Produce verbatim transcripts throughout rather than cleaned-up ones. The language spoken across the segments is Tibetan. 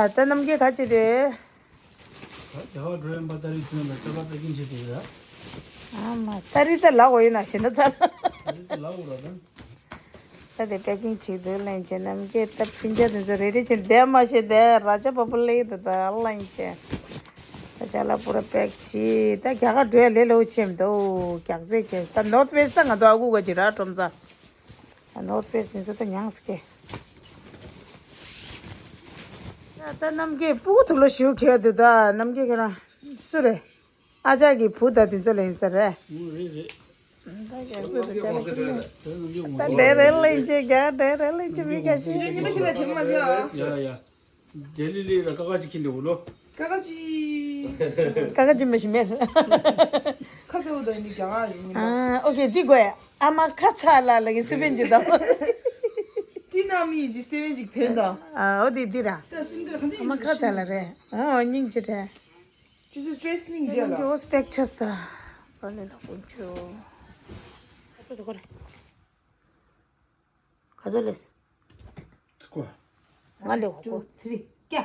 ད་རྣམ་རྒྱལ་ག་བྱེད་དེ། ད་རྒྱ་གར་འགྲོ་ཡོང་པ་ཏ་རིག་ཚུན་ལ་ཙ་པ་ཏ་ཀིན་བྱེད་དེ་ཡ། ཨ་མ་ཏ་རིག་ད་ལག་འོ་ཡིན་ན་ཞེ་ན་ཚ། ཏ་རིག་ད་ལག་འོ་ར་ད། ད་དེ་པེ་ཀིང་བྱེད་དུས་ལན་ཆེ་རྣམ་རྒྱལ་ད་ཕིན་ཅ་དེ་ཚོ་རེ་རེ་བྱེད་བསྡད་མ་ཤེས་དེ་ར་ཅ་པ་པུ་ལེ་དུ་ད་ལན་ཆེ། ད་ཅ་ལ་པུ་ར་པེག་བྱེད་ད་རྒྱ་གར་འགྲོ་ཡ་ལས་སླ་པོ་ཆེ་མི་འདུག་རྒྱག་རྩེ་ཁྱེར་ད་ནོར་ཐི་ཕེ་སི་ད་ང་ཚོ་ཨ་ཁུ་ག་ཅི་ར་ཁྲོམ་ས། ནོར་ཐི་ཕེ་སི་ནི་སུ་ད་མྱངས་སི་ཀེ། ད་རྣམ་རྒྱལ་སྤུ་གུ་ཐུག་ལོ་ཞུ་ཁྱེར་དུས་ད་རྣམ་རྒྱལ་ཁྱེད་རང་སུ་རེད། ཨ་ཅག་གི་བུ་ད་དེ་ཚོ་ལ་ཡིན་ས་རེད། ཨུ་རེད་རེད། ད་རྒྱག་རྩེ་ད་ཅ་ལ་ཁྱེར་ཡོད། ད་འདྲེ་རེ་ལེན་ཅེ་རྒྱ་འདྲེ་རེ་ལེན་ཅེ་མི་ག་ཅི། ཉི་མ་ཞིག་ལ་དྲན་མ་བྱུང་ཨ། ཡ་ཡ། ལྡི་ལི་ལི་ར་ཀ་ཀ་ཅིག་ཁྱིན་འདུག་ལོ། ཀ་ཀ་ཅི། ཀ་ཀ་ཅི་མ་ཞིག་མེད། ཁ་ཚ་བོ་དང་ནི་རྒྱ་གར་ཡིན་ཨ། ཨོ་ཁེ་འདི་དགོས། ཨ་མ་ཁ་ཚ་ལ་ལ་གི་སི་པན་ཅིག་དང་། ཏི་ན་མི་ཡི་སི་པན་ཅིག་དེ་དང་། ཨ་ཨོ་དི་དི་ར། ད་སུན་ཏེ་ཁ་ཏི་ཨ་མ་ཁ་ཚ་ལ་རེད། ཨོ་སྙིང་རྗེ་རེད། ཅི་ཅི་ཅི་སྙིང་རྗེ་ལ། ཡོ་སྤེག་ཆས་ད། པ་ལེ་ལ་ཀུན་ཆོ། ཁ་ཚ་དུ་གོ་རེ། ག་ཚོད་ལས། ཚུགས་པ། ང་ལས་གོ། ཐི་རི་ཀྱ།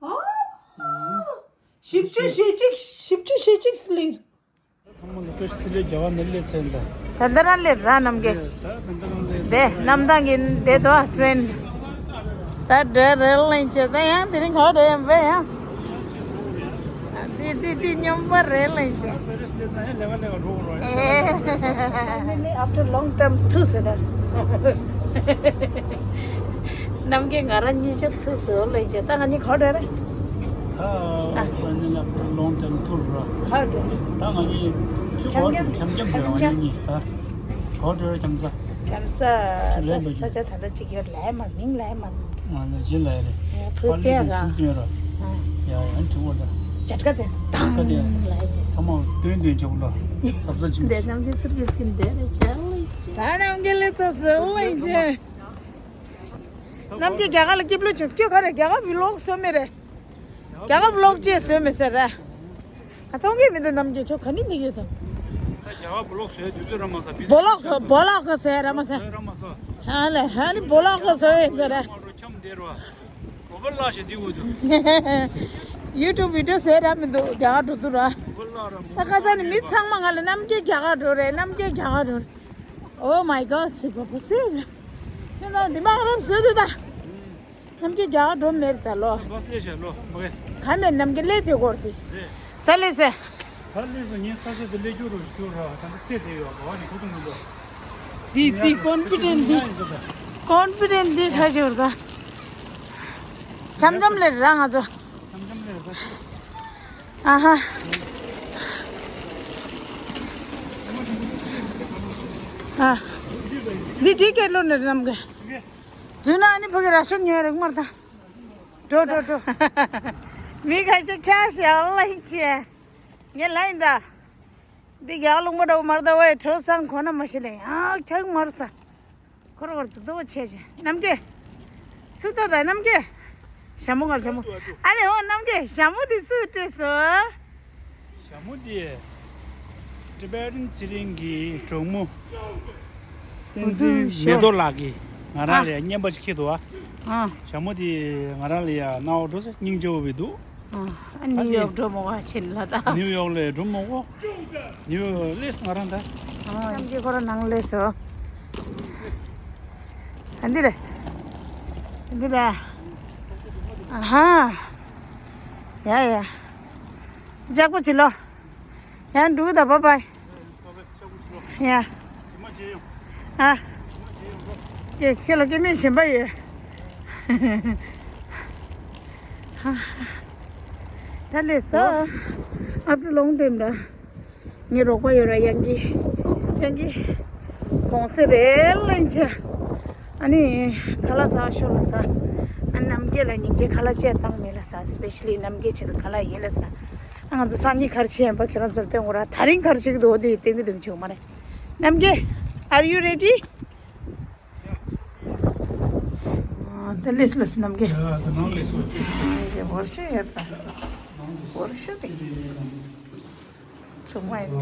ཨོ། བཞི་བཅུ་ཞེ་གཅིག་བཞི་བཅུ་ཞེ་གཅིག་སི་ལིང་། ཚང་མ་ལ་དཔེ་ཐི་ལེ་རྒྱ་གར་ནས་སླེབས་ཚར་ད། ད་ལྟ་རང་སླེབས་ར་རྣམ་རྒྱལ། ད་ད་ལྟ་རང་སླེབས། དེ་གནམ་ཐང་གི་དེ་དོ་ཊེན། ད་འདྲེ་རེ་ལེན་བྱེད་ད་ཡང་དེ་རིང་ག་རེ་ཡིན་པས་ཡང་། འདི་འདི་འདི་སྙོམས་པ་རེད་ལེན་ཞེས། Finally, after long time ཐུག་ཟེར་ན། རྣམ་རྒྱལ་ང་རང་གཉིས་ཆ་ཐུག་ཟེར་ལེན་ཞེས་ད་ང་གཉིས་ག་རེ་རེད། ད་finally, after long time ཐུག་ར། ག་རེ་རེད། ད་ང་གཉིས་ཁྱི་གོ་ཁྱམ་ཁྱམ་ཁྱམ་རེད་ང་གཉིས་ད། ག་རེ་རེད་ཁྱམ་ས། ཁྱམ་ས། ཁྱི་ལས་ད་ས་ཆ་ད་ལྟ་གཅིག་ཡོད་ལས་མ་མིང་ལས་མ། ང་ལ་ཇི་ལ་རེད། ཕ་ལུས་དེ་ཤུགས་སྟོན་ར། ཡ་ཡ་ཁྱུ་བ་ད། ཇ་ཀ་དེ་དང་ལ་ཇི། ཚང་མ་སྟོན་སྟོན་ཆོག་ལ། ཟབ་ཟབ་ཅིག་འདས་རྣམ་རྒྱལ་སུར་གྱིས་ཀྱིན་འདྲེ་རེ་ཆེ་ལ་ཇི། ད་རྣམ་རྒྱལ་ལས་ཚོ་སུ་ལ་ཇི། རྣམ་རྒྱལ་རྒྱ་གར་ལ་སྐྱིབས་ལོ་ཆོས་སྐྱོ་ག་རེ་རྒྱ་གར་བི་ལོག་སོ་མེ་རེད། རྒྱ་གར་བི་ལོག་ཅེས་སོ་མེ་ཟེར་ར། ཨ་མཐོང་གི་མི་འདུག་རྣམ་རྒྱལ་ཁྱོད་ག་ནི་མི་ཡོད་དམ། ད་རྒྱ་གར་བི་ལོག་བཟོས་དུས་ཚོད་ར་མ་ཟ་བི་བི་ལོག་བི་ལོག་གི་བཟོས་ར་མ་ཟ། བཟོས་ར་མ་ཟ། ཧ་ལས་ཧ་ནི་བི་ལོག་གི་བཟོས་ཟེར་ར། ཁྱམས་བསྡད་ར། གོ་བ་བརླག་ཞེ་འདི་འོ་དུ། ཡུ་ཊུབ་བི་ཌི་ཡོ་བཟོས་ར་མི་འདུག་རྒྱ་གར་འགྲོ་དུས་ར། གོ་བ་བརླག་ར་མོ། ད་ཁ་ཚ་ནི་མི་ཚང་མ་ང་ལ་རྣམ་རྒྱལ་རྒྱ་གར་འགྲོ་རེད་རྣམ་རྒྱལ་རྒྱ་གར་འགྲོ་རེད། Oh my God སི་པ་པོ་སི། ཁྱོད་ཚང་འདི་མ་རབ་བཟོས་དུས་ད། རྣམ་རྒྱལ་རྒྱ་གར་འགྲོ་མེད་ད་ལོ། བས་ལས་བྱ་ལོ་མ་གས། ག་མེད་རྣམ་རྒྱལ་ལས་དེ་སྐོར་དེ། རེད། ད་ལས་སེ། ད་ལས་སེ་ངའི་ས་ཆ་དེ་ལས་རྒྱུ་རུ་རྒྱུ་ར་ད་ད་ཚེ་དེ་ཡོད་ག་བ་ནི་ཁུ་ཚུ་མི་འདུག་འདི་འདི་ཀོན་ཕི་ཌེན་ཊི་འདི། ཀོན་ཕི་ཌེན་ཊི་འདི་ཁ་ཞོར་ད། འཆམ་འཆམ་ལས་ར་ང་ཚོ། འཆམ་འཆམ་ལས་ར། ཨ་ཧ། ཨ། འདི་འདི་སྐད་ལོ་ནས་རྣམ་གས། རྫུན་ན་ཨ་ནི་ཕ་གི་ར་ཤོད་ཉོས་རེག་མར་ད། འགྲོ་འགྲོ་འགྲོ། མི་ཁ་ཆེ་ཁ་ཤས་ཨོན་ལ་ཡིན་ཆེ། ངས་ལ་ཡིན་ད། འདི་རྒྱ་ལུང་པ་འདྲ་བོ་མར་ད་ཝེ་གྲོ་སང་ཁོ་ན་མ་ཤི་ལེ་ཡང་ཁྱག་མར་ས། ཁོ་ར་བར་དུ་དོ་ཆེ་ཆེ་རྣམ་རྒྱལ། སུ་ད་ད་རྣམ་རྒྱལ། ཞྭ་མོ་གར་ཞྭ་མོ། ཨ་ནི་ཨོ་རྣམ་རྒྱལ་ཞྭ་མོ་འདི་སུ་སྤྲད་སོ། ཞྭ་མོ་འདི། ཊི་བེ་ཊན་ཚེ་རིང་གི་གྲོགས་མོ། བསྟན་འཛིན་མེ་ཏོག་ལགས་ཀྱིས་ང་རང་ལ་ཡ་རྔན་པ་ཅིག་ཁྱེར་འདུག་ཨ། ཞྭ་མོ་འདི་ང་རང་ལ་ཡ་རྣ་བ་འགྲོ་ས་སྙིང་རྗེ་བོ་བི་འདུག་ཨ་ནི་ཡོག་འགྲོ་མོ་ག་ཕྱིན་ལ་ད། ནིའུ་ཡོག་ལ་འགྲོ་མོ་གོ། ནིའུ་ཡོག་ལས་ང་རང་ད། ཨ་ནི་ཁོ་ར་ནང་ལས་སོ། ཨ་འདི་རེད། འདི་རེད། ཨ་ཧ། ཡ་ཡ། ལྕགས་པོ་བྱི་ལོ། ཡང་འགྲུག་ད་བ་བའི། ཡ། ཨ། ཀྱེ་ཁྱེད་ལ་སྐྱེ་དམན་གཞན་པ་ཡོད། ད་ལས་སོ། ཨབ་ཏུ་ལོང་ཏེམ་ར། ངའི་རོགས་པ་ཡོད་ར་ཡང་གི། ཡང་གི། གོང་སེ་རེ་ལེན་ཆ། ཨ་ནི། ཁ་ལག་ཟ་ཤོག་ལ་ཟ། ཨ་རྣམ་རྒྱལ་ལ་སྙིང་རྗེ་ཁ་ལག་ཅེས་བཏང་མེད་ལ་ཟ། སི་པེ་ཤ་ལི་རྣམ་རྒྱལ་ཆེད་དུ་ཁ་ལག་ཡིན་ལ་ཟ། ཨ་ང་ཚོ་སང་ཉིན་ག་རེ་བྱེད་ཡིན་པ་ཁྱེད་རང་ཚོར་སྟོན་དགོས་ར། ད་རིང་ག་རེ་བྱེད་ཀྱི་འདུག་དེ་སྟོན་གྱི་འདུག་བྱུང་མ་རེད། རྣམ་རྒྱལ། Are you ready? ཨ་ད་ལས་ལས་རྣམ་རྒྱལ། ཡ་ད་ནང་ལས་སོ། རྣམ་རྒྱལ་བོར་ཤེས་ཡོད་ད། བོར་ཤེས་དེ། ཚོང་མ་ཡིན།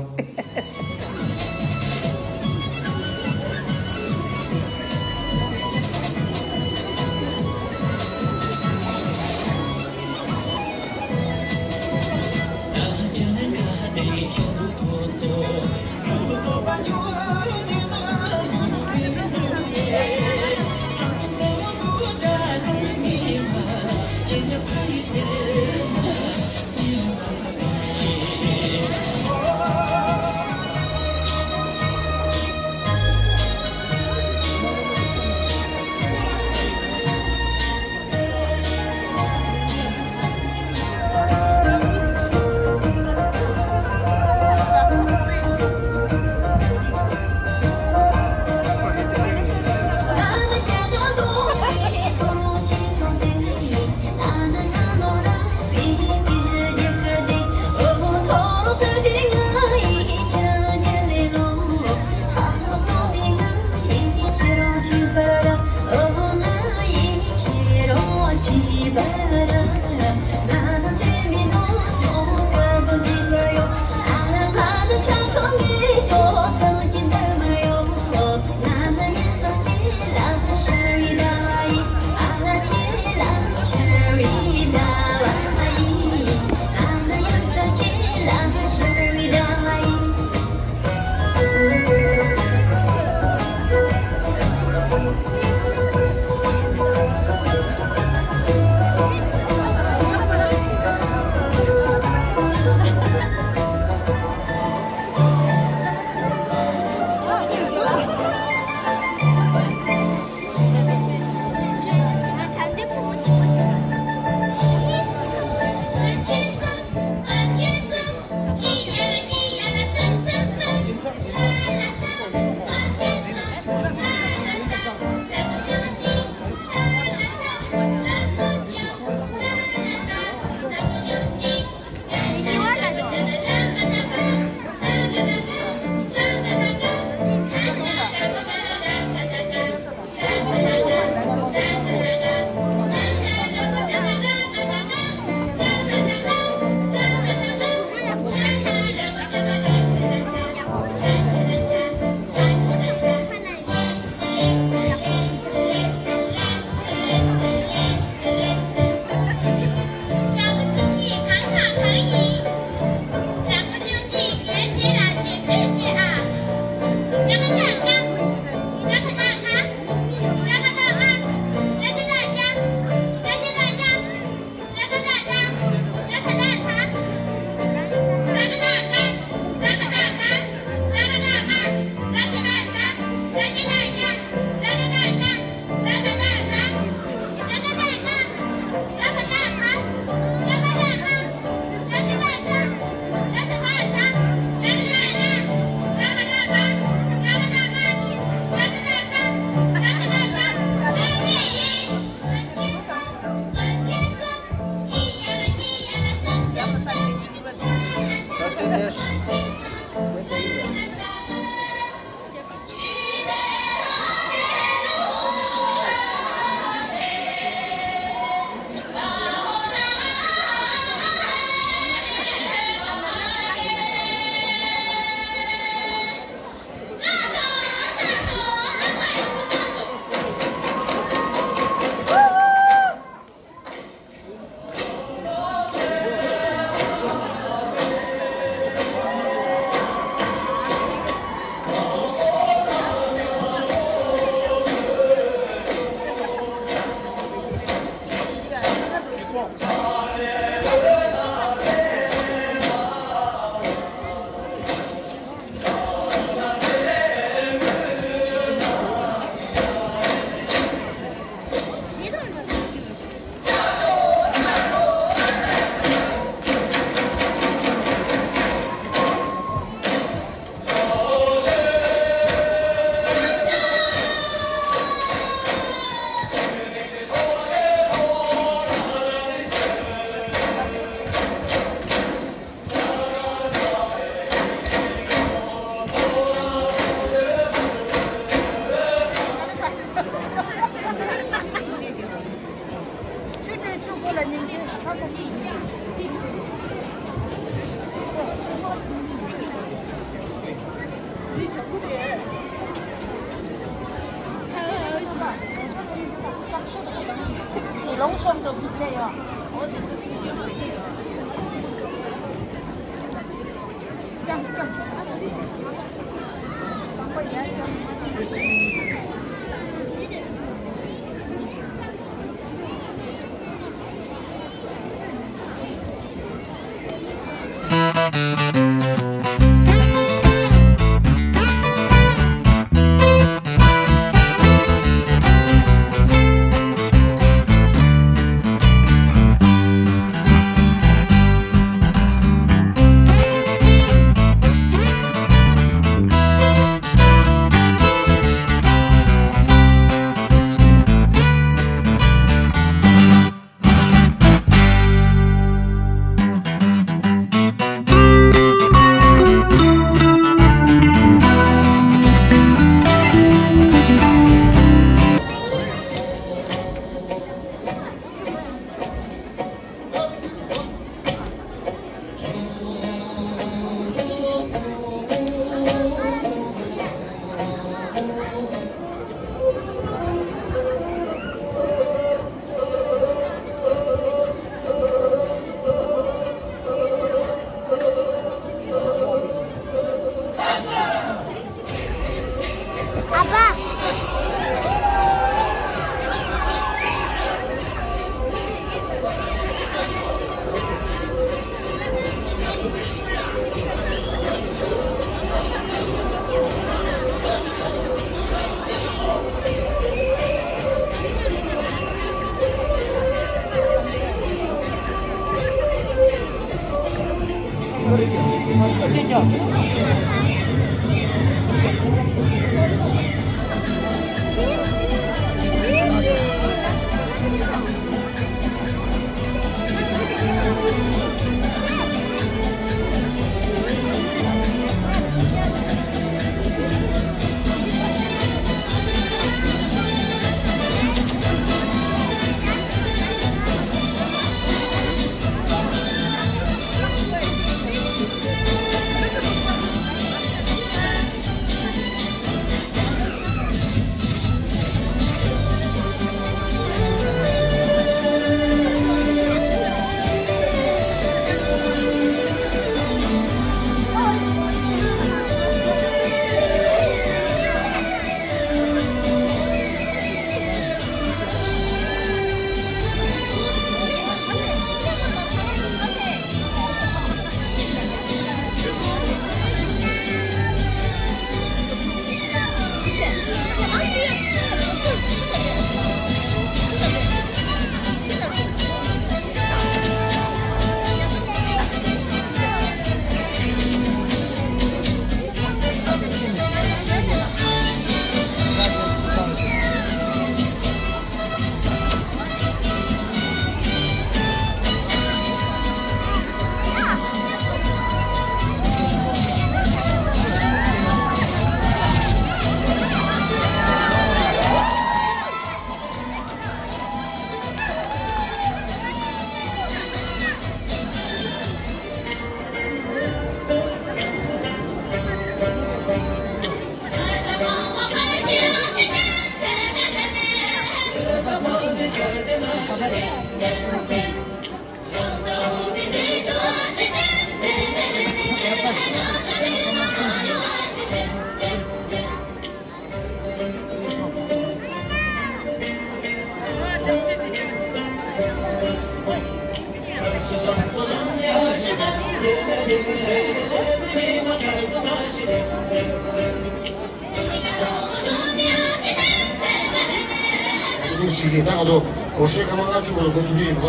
ཞིག་གིས་ད་ང་ཚོ་སྒོར་གཞས་སྐར་མ་ལྔ་བཅུ་བར་འགོ་ཚུགས་ཀྱི་ཡིན་པ།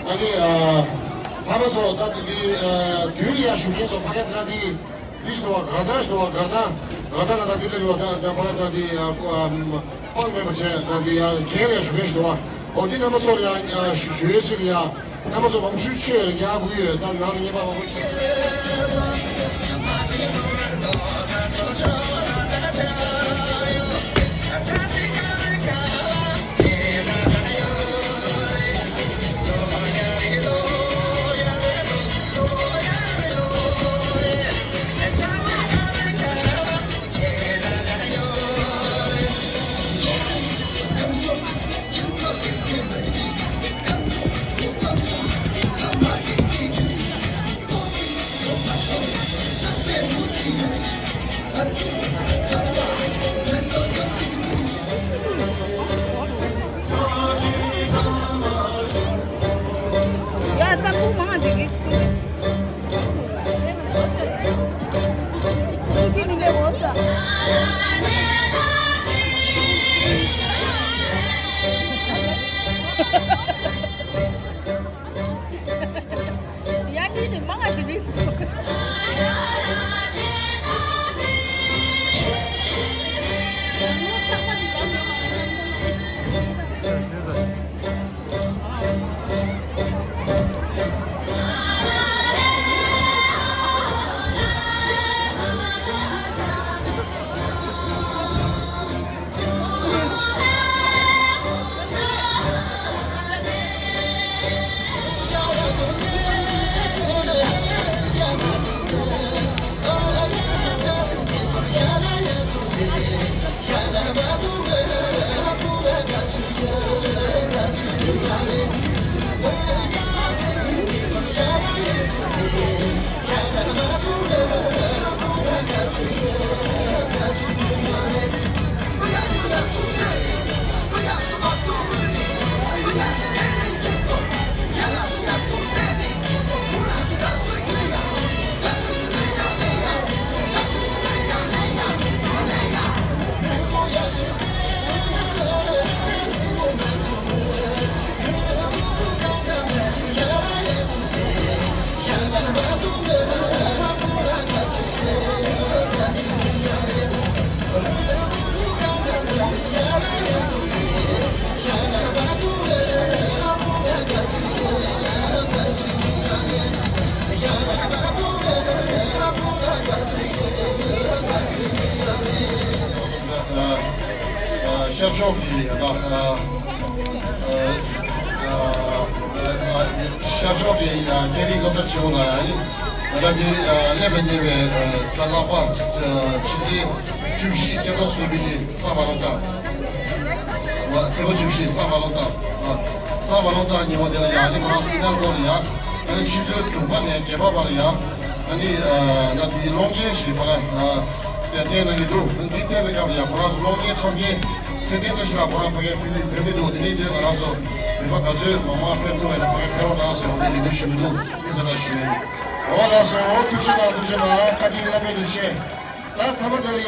ད་ནི་ཨ་ཕ་མ་ཚོ་ད་དེ་དུས་ཨ་དུས་ལ་ཡ་ཞུགས་མཁན་ཚོ་ཕ་ག་ད་དེ་འདི་ཞིག་འདུག་བ། གར་སྟངས་ཞིག་འདུག་བ། གར་སྟངས་གར་སྟངས་ན་ད་འདི་ལ་ཞུགས་པ་ད་ད་ཕ་ག་ད་དེ་ཨ་ཨམ་དཔང་མེད་པ་བྱས་ད་འདི་ཡ་གན་ལ་ཡ་ཞུགས་མཁན་ཞིག་འདུག་བ། འོ་འདི་རྣམ་པ་ཚོ་ལ་ཡ་ཞུ་ཞུ་ཡས་ཞིག་ལ་ཡ། རྣམ་པ་ཚོ་མང་ཤོས་ཆོས་ལ་ཉག་དགོས་ཡོད། ད་ནང་ལ་ཉེས་པ་མང་པོ། ཡ་ནི་ནི་མང་ང་ཅི་རིས། ཤར་ཕྱོགས་ཀྱི་ཤར་ཕྱོགས་ཀྱི་རྒྱ་རིགས་སློབ་གྲྭ་ཆེན་མོ་ལ་ཡིན། ང་རང་གི་སླེབས་པའི་ཉེ་བའི་གཟའ་ལྷག་པ་ཕྱི་ཚེས་བཅུ་བཞི་སྐྱེ་ཐོག་སོ་བི་ནི་ས་བ་ལོ་ཏང་། ཚེས་པ་བཅུ་བཞི་ས་བ་ལོ་ཏང་། ས་བ་ལོ་ཏང་ཉེ་བ་དེ་ལ་ཡང་ནི་ང་རང་སྤི་ཏལ་སྐོར་ལ་ཡང་ཨ་ནི་ཆུ་ཚོད་དྲུག་པ་ནས་བརྒྱད་པ་བར་ལ་ཡང་ཨ་ནི་ང་དེའི་གློག་བརྙན་ཞིག་ཕ་ག་ཡར་བསྟན་གནང་གི་འདུག་འདི་བལྟས་པའི་སྐབས་ལ་ཡང་ཁོ་རང་ཚོ་གློག་བརྙན་འཁྲབ་མཁན་ཚེ་བརྟན་བཀྲ་ཤིས་ལགས་ཁོ་རང་ཕ་གིར་ཕེབས་ཕེབས་ཀྱི་འདུག་དེ་ནས་དེ་ང་རང་ཚོ་བོད་པ་ག་ཚོད་མང་མང་ཕེབས་ཐུབ་པ་ཡིན་ན་ཕ་གིར་ཕེབས་རོགས་གནང་ཟེར་འོ་དེ་ལས་འགུལ་ཞུ་གི་འདུག་དེ་ཟེར་ན་ཞུ་ཡིན། འོ་ལགས་སོ། ཐུགས་རྗེ་གནང་། ཐུགས་རྗེ་གནང་། བཀའ་དྲིན་བླ་མེད་དུ་ཆེ། ད་ཐ་མ་དེ་ལ།